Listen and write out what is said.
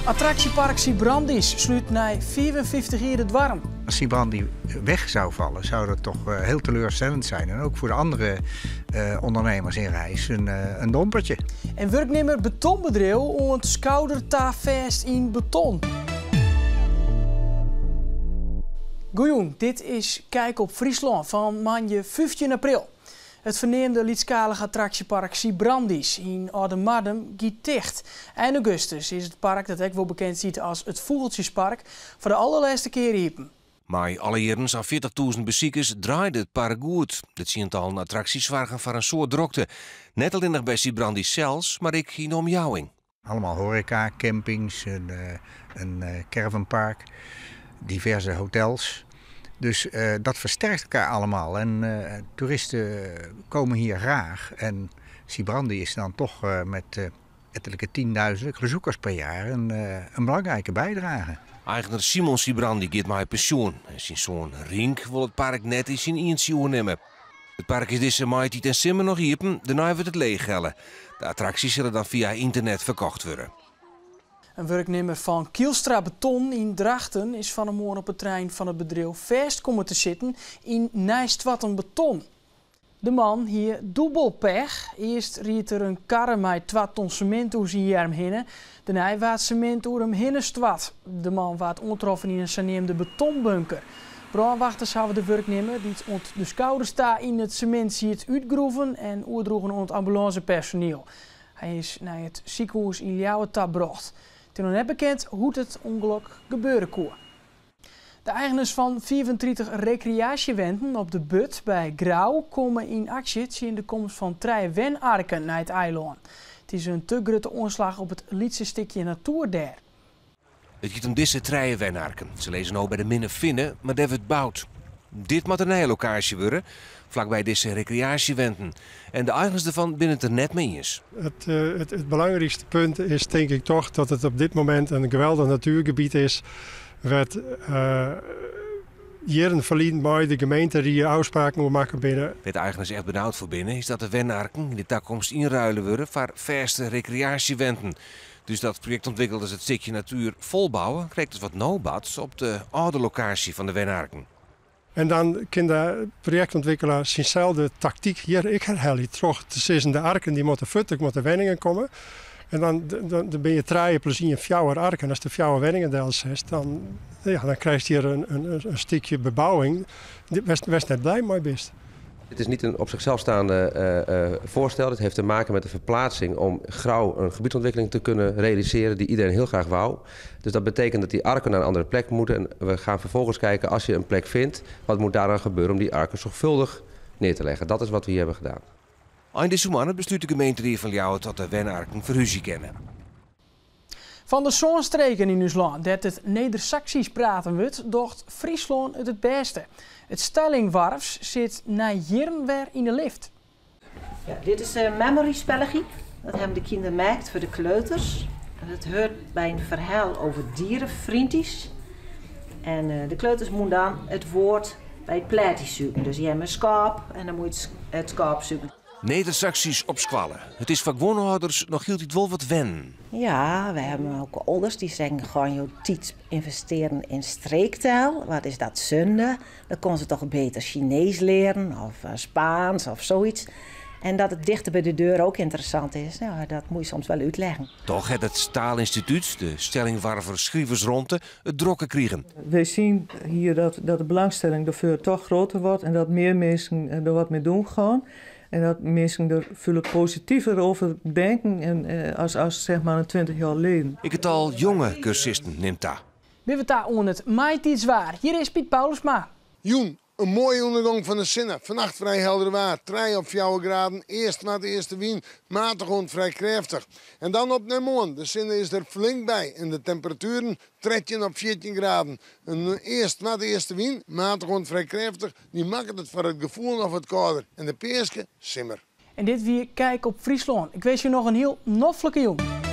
Attraksjepark Sybrandy's slút nei 55 jier de doarren. Als Sybrandy weg zou vallen, zou dat toch heel teleurstellend zijn. En ook voor de andere ondernemers in Rijs een dompertje. En wurknimmer betonbedriuw oant skouder ta fêst yn beton. Goejûn, dit is Kijk op Fryslân fan moandei 15 april. It ferneamde lytsskalige attraksjepark Sybrandy's yn Aldemardum giet ticht. Ein augustus is it park, dat ek wol bekend stiet as it Fûgeltsjespark, foar de allerlêste kear iepen. Mei alle jierren sa'n 40.000 besikers draaide it park goed. De tsientallen attraksjes soargen foar in soad drokte. Net allinnich by Sybrandy sels, mar ek yn de omjouwing. Allemaal horeca, campings, een caravanpark, diverse hotels. Dus dat versterkt elkaar allemaal. En toeristen komen hier graag. En Sybrandy is dan toch met ettelijke tienduizenden bezoekers per jaar een belangrijke bijdrage. Eigener Simon Sybrandy giet mei pensjoen. En syn soan Rienk wol it park net yn syn ientsje oernimme. It park is dizze maitiid en simmer noch iepen, dêrnei wurdt it leechhelle. De attraksjes sille dan fia ynternet ferkocht wurde. In wurknimmer fan Kielstra Beton yn Drachten is fan 'e moarn op 'e trein fan it bedriuw fêst komme te sitten yn nijstoarten beton. De man hie dûbel pech. Earst ried er in karre mei 2 ton semint oer syn earm hinne. Dêrnei waard semint oer him hinne stoart. De man waard oantroffen yn in saneamde betonbunker. Brânwachters hawwe de wurknimmer, dy't oant de skouders ta yn it semint siet, útgroeven en oerdroegen oan it ambulânsepersoniel. Hy is nei it sikehûs yn Ljouwert ta brocht. It is noch net bekend hoe't it ûngelok gebeure koe. De eigeners fan 35 rekreaasjewenten op de Burd by Grou komme yn aksje tsjin de komst fan 3 wenarken nei it eilân. It is in te grutte oanslach op it lytse stikje natoer dêr. It giet om dizze 3 wenarken. Se lizze no by de Minne Finne, mar dêr wurdt boud. Dit moat in nije lokaasje wurde, flakby dizze rekreaasjewenten. En de eigeners derfan binne it der net mei iens. Het belangrijkste punt is denk ik toch dat het op dit moment een geweldig natuurgebied is. Wêr't jierren ferlyn mei de gemeenterie ôfspraken oer makke binne. Wêr't de eigeners echt benaud foar binne, is dat de wenarken yn de takomst ynruile wurde foar fêste rekreaasjewenten. Dus dat projektûntwikkelders it stikje natuer folbouwe, krekt as wat no bart op de âlde lokaasje fan de wenarken. En dan kin de projektûntwikkelaar synselde taktyk hjir ek herhelje troch te sizzen de arken dy moatte fuort, der moatte wenningen komme. En dan binne je 3 plus 1 fjouwer arken. As de 4 wenningen delsetst, dan krijst hjir in stikje bebouwing wêr'tst net blij mei bist. Het is niet een op zichzelf staande voorstel. Het heeft te maken met de verplaatsing om Grou een gebiedsontwikkeling te kunnen realiseren die iedereen heel graag wou. Dus dat betekent dat die arken naar een andere plek moeten. En we gaan vervolgens kijken, als je een plek vindt, wat moet daar dan gebeuren om die arken zorgvuldig neer te leggen. Dat is wat we hier hebben gedaan. Ein dizze moanne beslút de gemeenterie fan Ljouwert dat de wenarken ferhúzje kinne. Fan de sânstreken yn ús lân, dêr't it Nedersaksysk praten wurdt, docht Fryslân it it bêste. It Stellingwarfs sit nei jierren wer yn de lift. Ja, dit is een memory spelletje. Dat hebben de kinderen gemaakt voor de kleuters. En het hoort bij een verhaal over dierenvriendjes. En de kleuters moeten dan het woord bij het plaatje zoeken. Dus je hebt een schaap en dan moet je het schaap zoeken. Nedersaksisch op skoalle. It is foar guon âlders noch hieltyd wol wat wennen. Ja, we hebben ook ouders die zeggen, gaan je tijd investeren in streektaal. Wat is dat zonde? Dan kon ze toch beter Chinees leren of Spaans of zoiets. En dat het dichter bij de deur ook interessant is, dat moet je soms wel uitleggen. Toch heeft het Taalinstituut, de Stellingwarver Schrieversronte, it drokker krigen. We zien hier dat de belangstelling daarvoor toch groter wordt en dat meer mensen er wat mee doen gaan. En dat mensen er veel positiever over denken en als een 20 jaar geleden. Ik het al jonge cursisten neemt daar. We daar oan it maitiidswaar. Hier is Piet Paulusma. Jûn, in moaie ûndergong fan de sinne. Fannacht frij helder waar. 3 op 4 graden. Earst nei de earste wyn. Matich oant frij krêftich. En dan op nei moarn. De sinne is der flink by. En de temperatueren 13 op 14 graden. In earst nei de earste wyn. Matich oant frij krêftich. Dy makket it foar it gefoel noch wat kâlder. En de peaske simmer. En dit wie Kijk op Fryslân. Ik wens je noch in hiel noflike jûn.